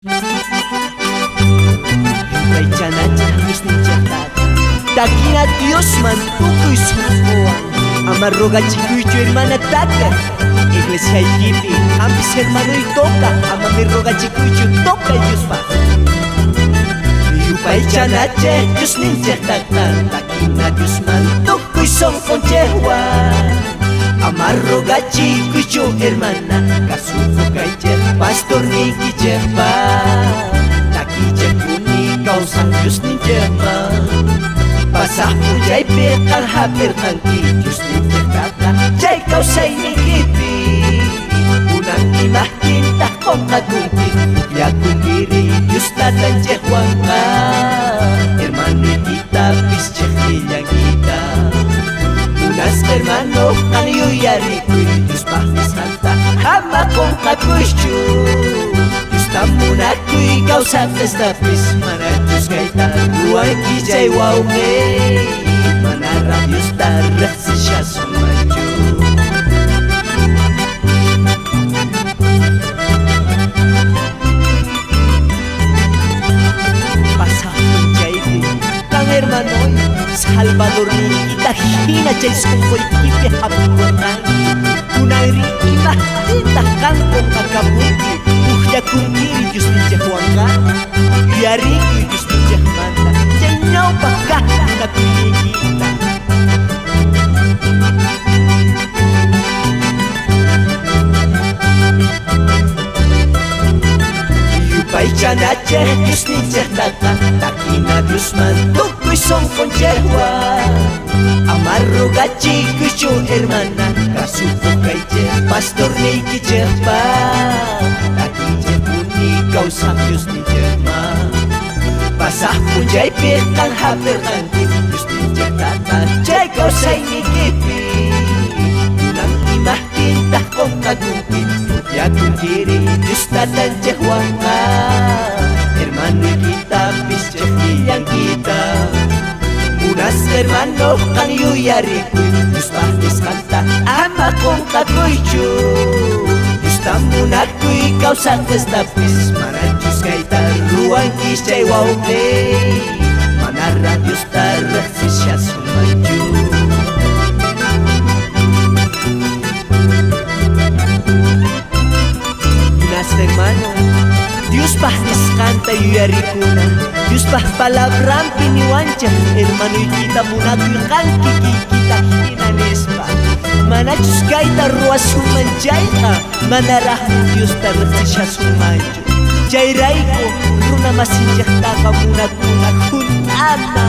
Yupaychanachej Diosninchejtaqa, takina Diosman tukuy sunquwan. Ama rogachikuychu hermanataqa, iglesiaykipi qampis hermanoy toca, ama mi rogachikuychu tocay Diospaq. Yupaychanachej Diosninchejtaqa, takina Diosman tukuy sunqunchejwan. Ama rogachikuychu hermana, kasukuq kaychej pastorniykichejpaq. Takichejpuni kawsan Diosninchejman. Pasaq p'unchaypi qan hap'irqanki Diosninchejtaqa chay kawsayniykipi. Kunan imajtintaq qunqakunki pukllakunkiri Dios tatanchejwanqa. Hermanoykitapis chejnillankita. Munasqa hermano qan yuyarikuy Diospaq nisqanta ama qunqakuychu. Diosta munakuy kawsaqestapis manachus kayta ruwanki chay wawqi. Manaraq Diosta riqsishasunmanchu. Pasaq p'unchaypi qan hermanoy Salvadorniykita hina chay sunquykipi hap'ikurqanki. Kunanri imajtintaq qan qunqakapunki pukllakunkiri Diosninchejwanqa. Yuyarikuy Diosninchejmanta chay ñawpaq kaq munakuyniykita. Yupaychanachej Diosninchejtaqa, takina Diosman tukuy sunqunchejwan. Ama rogachikuychu hermana, kasukuq kaychej pastorniykichejpaq. Takichejpuni kawsan Diosninchejman. Pasaq p'unchaypi qan hap'irqanki Diosninchejtaqa chay kawsayniykipi. Kunan imajtintaq qunqakunki pukllakunkiri Dios tatanchejwanqa. Hermanoykitapis chejnillankita. Munasqa hermano qan yuyarikuy Diospaq nisqanta ama qunqakuychu. Diosta munakuy kawsaqestapis manachus kayta ruwanki chay wawqi. Manaraq Diosta riqsishasunmanchu. Munasqa hermano, Diospaq nisqanta yuyarikuna. Diospaq palabranpi niwanchej hermanoykita munakuy qan kikiykita hina nispa. Manachus kayta ruwasunman chayqa manaraqmi Diosta riqsishasunmanchu. Chayrayku runa masinchejtaqa munakuna hunt'ata.